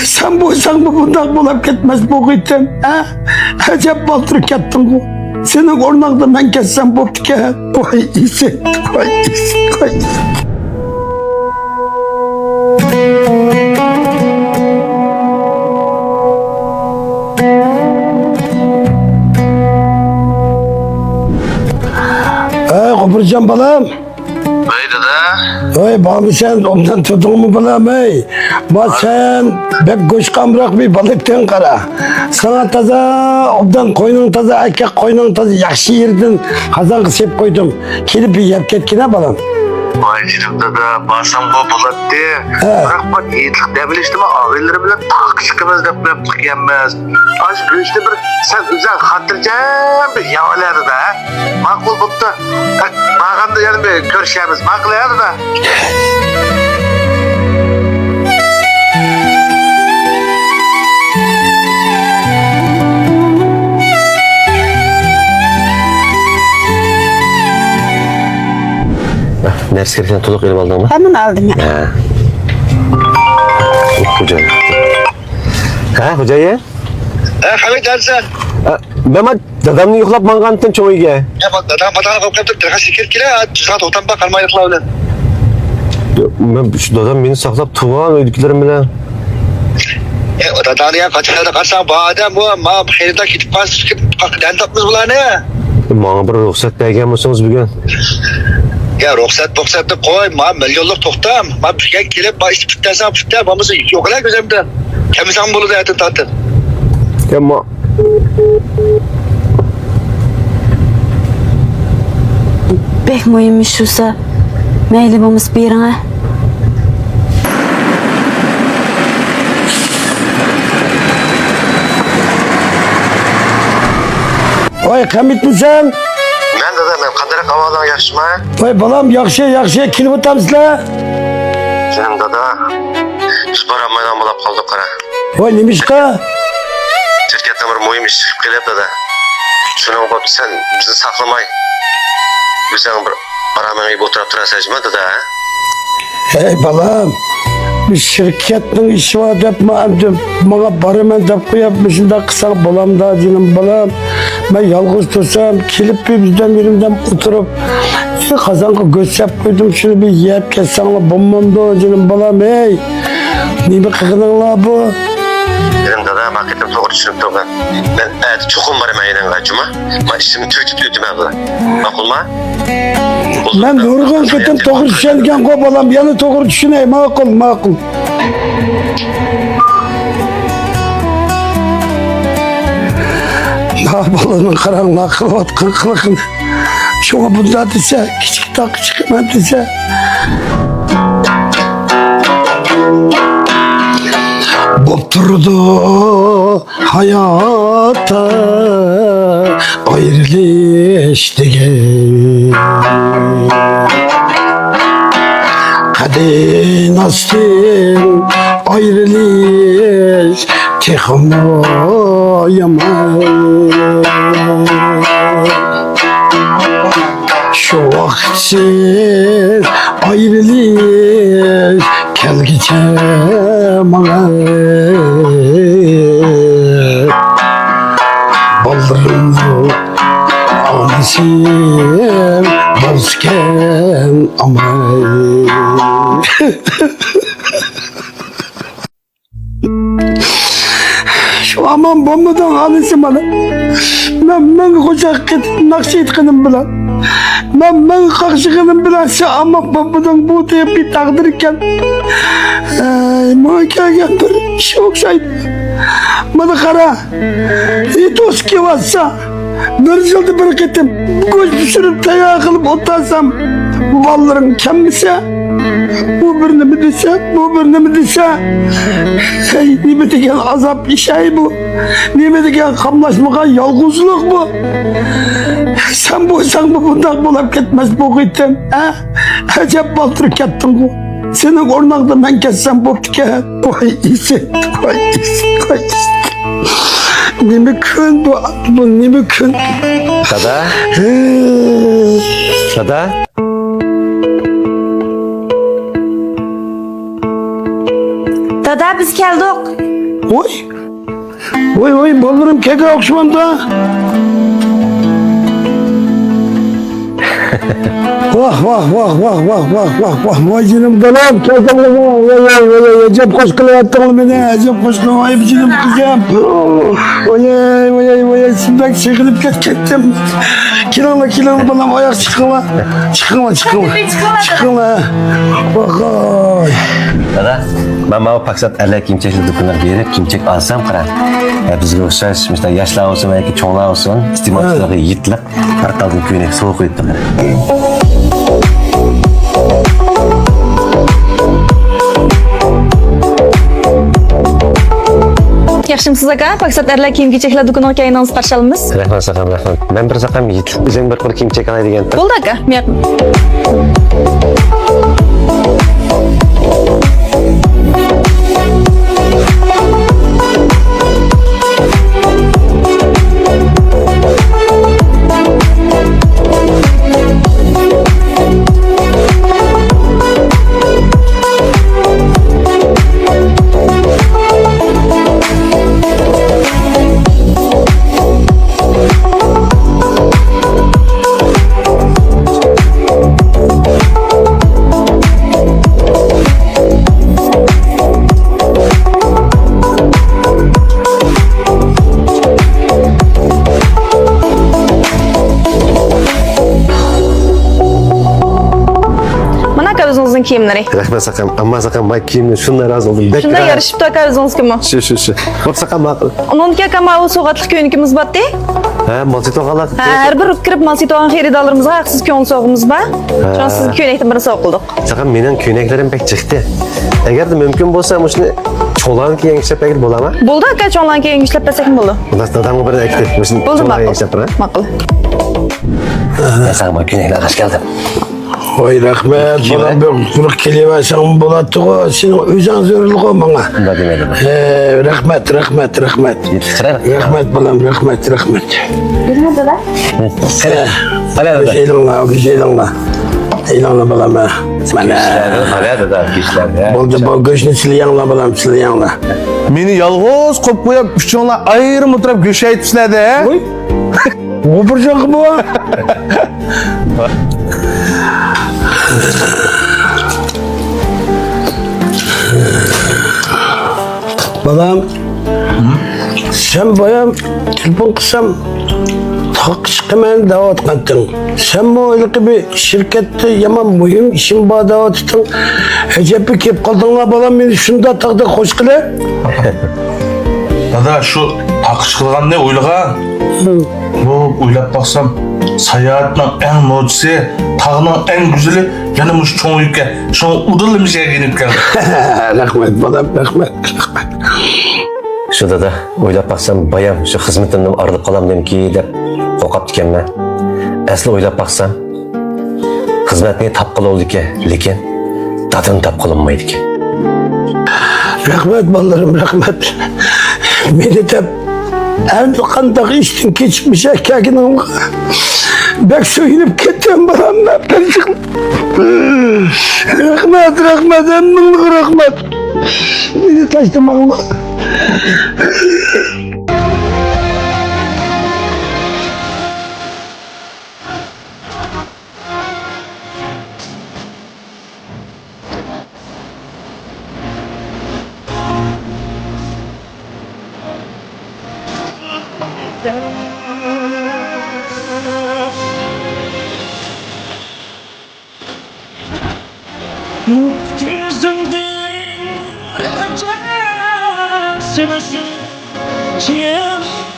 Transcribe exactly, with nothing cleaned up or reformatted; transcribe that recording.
سەن بولساڭمۇ بۇنداق بولاپ كەتمەس بوغىيتىم، ھە؟ ئەجەب بالدۇر كەتتىڭغۇ. سېنىڭ ئورنۇڭدا مەن كەتسەم بوپتىكەن. ۋاي ئىسىت، ۋاي ئىسىت، ۋاي ئىسىت. ئەي، غوپۇرجان بالام. ۋەي، دادا. ۋەي، بارمىسەن، ئوبدان تۇردۇڭمۇ، بالام، ھەي؟ ما سەن بەك گۆشكە ئامراق بىر بالىكتىڭ، قارا. ساڭا تازا، ئوبدان قوينۇڭ تازا، ئەركەك قوينۇڭ تازا، ياخشى يېرىدىن قازانغا سېلىپ قويدۇم. كېلىپ بىر يەپ كەتكىنە، بالام. ۋاي، جېنىم دادا، بارسامغۇ بولاتتى. ھە. بىراق، بۇ ھېيتلىق دەم ئېلىشتىمۇ ئاغىنىلىرى بىلەن تاغقا چىقىمىز دەپ قويۇپتۇق ئىكەنمىز. ئاشۇ گۆشنى بىر سەن ئۆزۈڭ خاتىرجەم بىر يەۋالە دادا، ھە؟ ماقۇل بوپتۇ. بارغاندا يەنە بىر كۆرۈشەرمىز. ماقۇل ھە، دادا. نەرسە كېرەكلەرنى تولۇق ئېلىپ ئالدىڭمۇ؟ ھەممىنى ئالدىم، يا. ھە. خوجايىن. ھە، خوجايىن؟ ھە، قانداق جانسەن؟ ھە، مەن دادامنى يوقلاپ ماڭغانتىم چوڭ ئۆيگە. يا، بۇ داداڭ پاداڭ قويۇپ كەپتۇ، دېرىغا شېكىر كېلە، تۇزغا توختام بار، قارىمايلىقلار بىلەن. يا، مەن شۇ دادام مېنى ساقلاپ تۇرغان ئۆيدىكىلىرىم بىلەن. يا، داداڭنى يا قاچاندا قارىساڭ، بۇ ئادەم بۇ، ما خېرىدار كېتىپ قالسا، دەن تاپمىز بۇلارنى. ماڭا بىر رۇخسەت بەرگەن بولسىڭىز بۈگۈن. يا، رۇخسەت پۇخسەتنى قوي، ما مىليونلۇق توختام. ما بۈگۈن كېلىپ، ما ئىشنى پۈتتۈرسەڭ پۈتتۈر، بولمىسا يوقلا كۆزۈمدىن. كەلمىسەڭ بولىدۇ ئەتىدىن تارتىپ. يا، ما- بەك مۇھىم ئىش بولسا، مەيلى بولمىسا بېرىڭە. ۋاي، قامىتمىسەن؟ مەن دادا، مەن. قانداق ئەھۋالىڭ، ياخشىما؟ ۋاي بالام، ياخشى، ياخشى، كېلىۋاتامسىلەر؟ جېنىم دادا، بىز بارالمايدىغان بولاپ قالدۇق، قارا. ۋاي، نېمىشقا؟ شىركەتتە بىر مۇھىم ئىش چىقىپ قېلىپ، دادا. شۇنىڭغا سەن بىزنى ساقلىماي، ئۆزۈڭ بىر ئارام ئېلىپ ئولتۇراپ تۇرىسەن جۇمۇ، دادا، ھە؟ ھەي، بالام، بىر شىركەتنىڭ ئىشى بار دەپ، ما ئەمدى ماڭا بارىمەن دەپ قويۇپ، مۇشۇنداق قىلساڭ بولامدا، جېنىم بالام؟ مەن يالغۇز تۇرسام، كېلىپ بىر بىردەم يېرىمدەم ئولتۇرۇپ، قازانغا گۆش سېلىپ قويدۇم، شۇنى بىر يەپ كەتسەڭلار بولمامدۇ، جېنىم بالام، ھەي؟ نېمە قىلغىنىڭلار بۇ؟ جېنىم دادا، ما قېتىم توغرا چۈشىنىپ تۇرغىن. مەن ئەتە چوقۇم بارىمەن ئۆيۈڭگە، جۇمۇ؟ ما ئىشىمنى تۈگىتىپ ئۆتىمەن بۇلار. ماقۇلما؟ مەن نۇرغۇن قېتىم توغرا چۈشەنگەنغۇ، بالام، يەنە توغرا چۈشىنەي. ماقۇل، ماقۇل. ھا، بالىنىڭ قاراڭلار قىلىۋاتقان قىلىقىنى. شۇڭا بۇنداق دېسە، كىچىك تاغقا چىقىمەن دېسە. بوپ تۇرىدۇ ھاياتتا ئايرىلىش دېگەن. قەدىناستىن ئايرىلىش تېخىمۇ يامان. شۇ ۋاقىتسىز ئايرىلىش كەلگۈچە ماڭا. بالىلىرىمنىڭ ئانىسى بولسىكەن ئاماي. شۇ ئامان بولمىدىڭ ئانىسى مانا. مەن مىڭ قوچاق قېتىپ ناخشا ئېيتقىنىم بىلەن، مەن مىڭ قاقشىغىنىم بىلەن سەن ئامان بولمىدىڭ. بۇ تېخى بىر تەقدىركەن. ئەي، ماڭا كەلگەن بىر ئىش ئوخشايدۇ. مانا قارا، ئېتوس كېلىۋاتسا، بىر يىلدا بىر قېتىم گۆش پىشۇرۇپ تەييار قىلىپ ئولتۇرسام، بالىلىرىڭ كەلمىسە، ئۇ بىر نېمە دېسە، بۇ بىر نېمە دېسە، ھەي، نېمە دېگەن ئازاب ئىش ھەي بۇ؟ نېمە دېگەن قاملاشمىغان يالغۇزلۇق بۇ؟ سەن بولساڭمۇ بۇنداق بولاپ كەتمەس بوغىيتىم، ھە؟ ئەجەب بالدۇر كەتتىڭغۇ. سېنىڭ ئورنۇڭدا مەن كەتسەم بوپتىكەن. ۋاي ئىسىت، ۋاي ئىسىت، ۋاي ئىسىت. نېمە كۈن بۇ، بۇ نېمە كۈن؟ دادا؟ ھە. دادا؟ دادا، بىز كەلدۇق. ۋوي! ۋوي، ۋوي، بالىلىرىم كەكە ئوخشىمامدا؟ ۋاھ، ۋاھ، ۋاھ، ۋاھ، ۋاھ، ۋاھ، ۋاھ، ۋاھ، ۋاي جېنىم بالام، كەلدىڭلىمۇ؟ ۋاي، ۋاي، ۋاي، ۋاي، ئەجەب خوش قىلىۋەتتىڭلار مېنى، ئەجەب خوش قىلىپ، ۋاي جېنىم قىزىم. ۋاي، ۋاي، ۋاي، ۋاي، سىز بەك سېغىنىپ كەتكەنتىم. كېلىڭلار، كېلىڭلار، بالام، ئاياغ چىقىڭلار. چىقىڭلار، چىقىڭلار. چىقىڭلار. ۋاي. دادا، مەن ماۋۇ پاكىزات ئەرلەر كىيىم-كېچەكلىك دۇكىنىغا بېرىپ كىيىم-كېچەك ئالسام، قارا. يا بىزگە ئوخشاش، مۇشۇنداق ياشلار بولسۇن ياكى چوڭلار بولسۇن، ئىستېمالچىلارغا ھە. يېتىلىق، ھەر قانداق كۆينەك سوۋغا قويۇپ بېرىمەن. ياخشىمۇسىز ئاكا؟ پاكىزات ئەرلەر كىيىم-كېچەكلەر دۇكىنىغا كەلگىنىڭىزنى قارشى ئالىمىز. رەھمەت ساقام، رەھمەت. مەن بىر ساقام يېتىلىق ئۆزۈم بىر قۇر كىيىم-كېچەك ئالاي دېگەنتىم. بولدى ئاكا، مەن مانا ئاكا ئۆزىڭىزنىڭ كىيىملىرى. رەھمەت ساقام، ئەمما ساقام، ماي كىيىمنى شۇنداق رازى بولدۇم. بەك شۇنداق رازى. يارىشىپتۇ ئاكا ئۆزىڭىزگىمۇ. شۇ، شۇ، شۇ. بوپتۇ ساقام، ماقۇل. ئۇنىڭدىن كېيىن ئاكا ماۋۇ سوۋغاتلىق كۆينىكىمىز بارتتى. ھە، مال سېتىۋالغانلار. ھە، ھەر بىر كىرىپ مال سېتىۋالغان خېرىدارلىرىمىزغا ھەقسىز كۆڭۈل سوۋغىمىز بار. ھە. شۇڭا سىزگە كۆينەكتىن بىرنى سوۋغا قىلدۇق. ساقام، مېنىڭ كۆينەكلىرىم بەك جىقتى. ئەگەردە مۇمكىن بولسا، مۇشۇنى چوڭلارغا كىيگەن ئىشلەپ بەرگىلى بولامۇ؟ بولدى ئاكا، چوڭلارغا كىيگەن ئىشلەپ بەرسەكمۇ بولىدۇ. خالاس، دادامغا بىرنى ئەكېتىپ، مۇشۇنى بولدى، چوڭلارغا ماقۇل. ئىشلەپ بېرە. ماقۇل. ھە، ساقام، كۆينەكلەر ئالغاچ كەلدىم. ۋاي رەھمەت، كىيىۋەر. بالام، بىر قۇرۇق كېلىۋەرسەڭمۇ بولاتتىغۇ، سېنىڭ ئۆزۈڭ زۆرۈرلىغۇ ماڭا. ئۇنداق دېمەيدۇ. ھە، رەھمەت، رەھمەت، رەھمەت. يېتىشتۈرەر. رەھمەت بالام، رەھمەت، رەھمەت. رەھمەت دادا. قېنى، قېنى. ئېلىڭلار، ئېلىڭلار. ئېلىڭلار بالام، ھە. مانا. قېنى دادا، قېنى. بولدى، بۇ گۆشنى سىلەڭلار بالام، سىلەڭلار. مېنى يالغۇز قويۇپ قويۇپ، ئۈچۈڭلار ئايرىم ئولتۇرۇپ گۆش يەيتىپسىلەر-دە. ۋوي. بۇ بىر جاققا بۇ. بالام، سەن بايام تېلېفون قىلسام، تاغقا چىقىمەن دەۋاتقانتىڭ. سەنمۇ ھېلىقى بىر شىركەتتە يامان مۇھىم ئىشىم بار دەۋاتىتىڭ. ئەجەبكە كېلىپ قالدىڭلار، بالام، مېنى شۇنداق تاغدا خوش قىلىپ. دادا، شۇ تاغقا چىقىدىغاننى ئويلىغان. ھە. بۇ ئويلاپ باقسام، ساياھەتنىڭ ئەڭ نوچىسى، تاغنىڭ ئەڭ گۈزىلى يەنە مۇشۇ چوڭ يۈكەن. شۇڭا ئۇدۇللا مۇشۇ يەرگە يېنىپ كەلدىم. رەھمەت، بالام، رەھمەت، رەھمەت. شۇ دادا، ئويلاپ باقسام، بايام شۇ خىزمىتىمدىن ئايرىلىپ قالامدىمىكى دەپ قورقاپتىكەنمەن. ئەسلى ئويلاپ باقسام، خىزمەتنى تاپقىلى بولىدىكەن، لېكىن دادىنى تاپقىلى بولمايدىكەن. رەھمەت، بالىلىرىم، رەھمەت. مېنى دەپ ھەر قانداق ئىشتىن كېچىپ مۇشۇ يەرگە كەلگىنىڭلارغا بەك سۆيۈنۈپ كەتتىم، بالام. مەن بەك يىغلاپ. رەھمەت، رەھمەت، ھەممىڭلارغا رەھمەت. مېنى تاشلىماڭلار. كۆزۈڭدىن ئۆتەر سېنى سۆيۈپ.